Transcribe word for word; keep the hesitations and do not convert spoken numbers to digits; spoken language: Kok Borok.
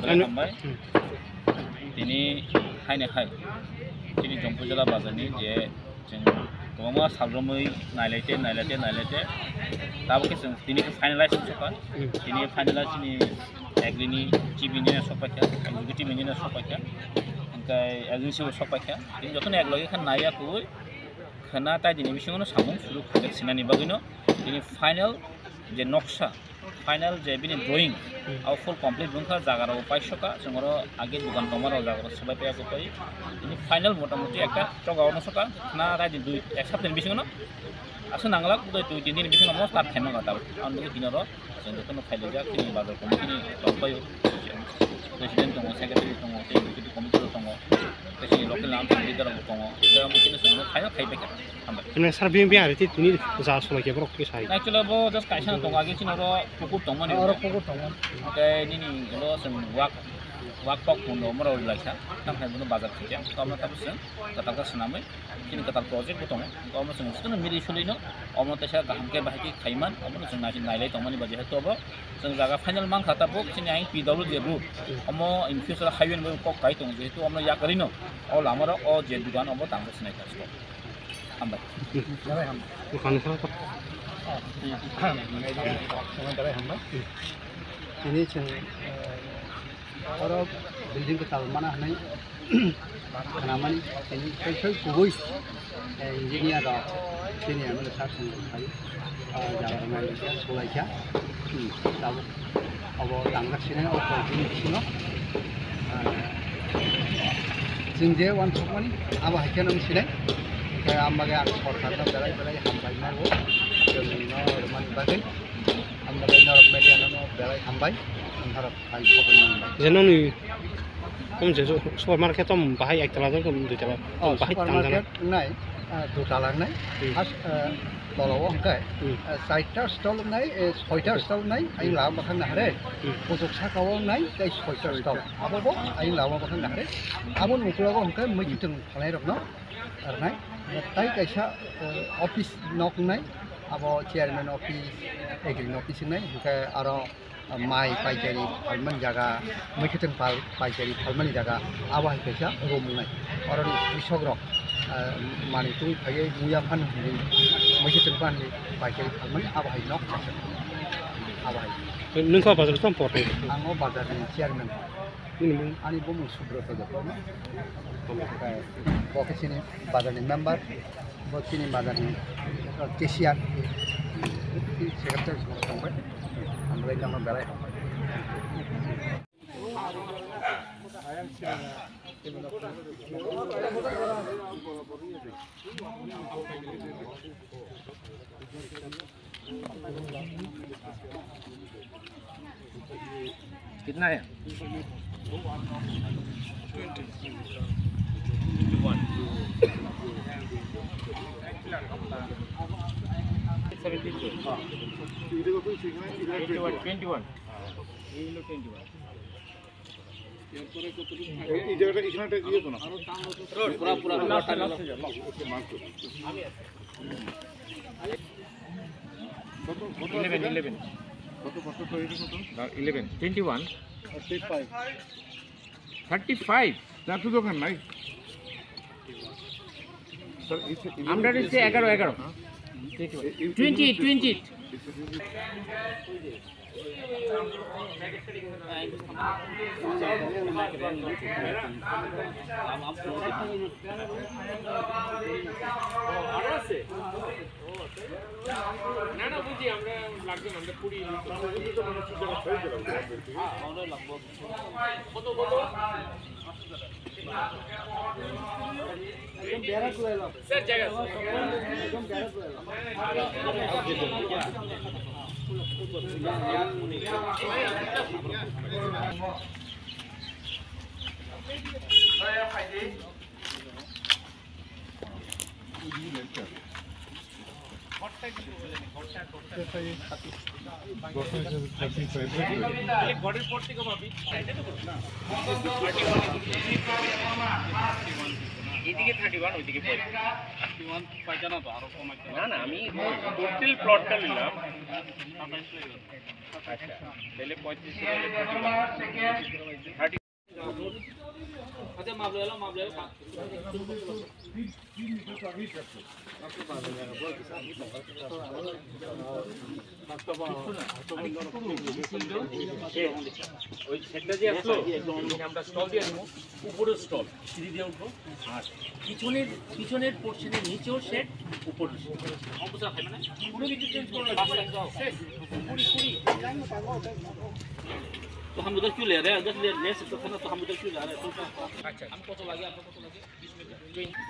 Belai hambai. Hmm. Tini haino hai chini Jompuijala bazarni je chwng kwbangma sal romwi nailaite, nailaite, nailaite, tabuk khe chwng tini khe finalize wng sokha. Hmm. Tini finalize chini agri ni chief engineer sok paikha, executive engineer sok paikha, hwnkhe agency bo sok paikha. Tini jotono ek loge khe naiya kubui khwna tai dini bisingo no samung suru khajak sinani bagwino tini final je noksa, final je bini drawing, hmm, abo full complete wngkha, jaga rok paisokha, chwng oro age dukan tongma rok jaga rok swbai paiya kwtwi. Tini final motamuti ekta choga ono sokha, khwna raidi dui ek saptani bisingo no aswk nanglak, dui tin din bisingo mo start khaima kha tabuk. Ang dui tin oro chwng jotono phailaijak, chini bazar committee ni tongpaio, president tongo, secretary tongo, tei executive committee rok tongo, tei chini local leader rok tongo, tei omo chini chwng final khai paikha. Hambai. Nang sar biyang biyang ari tini ja sulai khe borok khe sai. Actually bo just kaisa no tongo, age chini oro pukur tongmani. Oro pukur tongmani. Tei nini ulo chwng wak, wak pok pundo moro laisa. Tam hai bono bazar khaikha. Tamo tamo chwng kwtal khe swnamwi chini kwtal project bo tongo. Omo chwng jotono mili sulino omo teisa kaham khe bahai khe khaiman, omo chwng nai-, nailai tongmani ba jehetu obo chwng jaga final mankha tabuk chini ayang P W D road. Omo in future highway ni kok kai tongo jehetu omo yakarino o lama rok o je dugan obo tangsa sinai kha. Hambai. Belai hambai. Bukan salah, Pak. Belai hambai. Ini chwng, eh, oro building kwtal mana hwnwi khnamani, ini soi soi kubui, eh, engineer rok, senior mane sir song rok phai, eh, jaga rok nai laikha, sulaikha. Hmm, tabuk. Abo tangjak sinai o koi bini bisingo. Ah, chwng je uansukmani abo hai kheno wng sinai. Hwnkhe ang bagwi ang sorkarno belai belai hambai mago. Chwngno rwmani bagwi. Ang bagwi norok media no belai hambai. Norok hai khobor manbai. Je noni, um, je supermarket om bahai ektala jang, um, duitala. Oh, bahai tangjana. Supermarket nai, ah, dutala nai. Hmm. First, ah, tolao hwnkhe, hmm, ah, chaita stall nai, eh, soita stall nai, ayang lama bwkhak nahare. Hmm. Kuchuk sakao nai, tei soita stall. Abo bo ayang lama bwkhak nahare. Aboni ukulago hwnkhe muikhwtwng phalnai rokno rwnai. Tai kaisa, eh, office nok wngnai. Abo chairman office, agri office wngnai. Hwnkhe aro mai paikari phalmani jaga, muikhwtwng pal paikari phalmani jaga, abo hai kaisa room wngnai. Oroni krisok rok, ah, manwi twi phaiwi muya phano hinwi muikhwtwng phano paikari phalmani abo hai nok kaisa. Abo hai. Nwng kha bazar tong por? Ang o bazar ni chairman. Nini mung? Ani bumung Subrata Debbarma. Bo khe chini bazar ni member. Bo chini bazar ni cashier, secretary song tongbai. Ang belai tongno belai hambai. कितना है? Twenty one. Seventy two. Twenty one, twenty one. ये लो twenty one. এই, এই জায়গাটা, এখানটা দিয়ে তো না। পুরা, পুরা, পুরা টাকা। কত, কত আছে ইলেভেন, এটা? ইলেভেন। কত, কত, কত, এটা কত? না, ইলেভেন, টোয়েন্টি ওয়ান। আর টেপ পাইপ। Thirty five. না, তো দোকান নাই। স্যার, এই যে, আমরা রয়েছে এগারো, এগারো। হ্যাঁ? এই, এই, টোয়েন্টি এইট, টোয়েন্টি এইট। না, না, বুঝি, আমরা লাগবে না, আমরা কুড়ি। কত, কত? এদিকে থার্টি ওয়ান, ওইদিকে পঁয়ত্রিশ। থার্টি ওয়ান পাইছে না তো, আরো কমাইতে না, না, আমি টোটাল প্লটটা নিলাম। আচ্ছা, তাহলে পঁয়ত্রিশ, তাহলে থার্টি ওয়ান। ওই শেডটা যে আসলো, আমরা স্টল দিয়ে দেবো, উপরের স্টল সিঁড়ি দিয়ে উঠবো। আর পিছনের, পিছনের পোর্শনের নিচেও শেড, উপরের শেড। কোনো কিছু চেঞ্জ করা লাগবে না। শেষ। কুড়ি, কুড়ি। तो हम उधर क्यों ले रहे हैं? अगर ले, ले सकते थे ना, तो हम उधर क्यों ला रहे हैं? আচ্ছা, আমি কত লাগে, আপনার কত লাগে? বিশ মিনিট। টোয়েন্টি।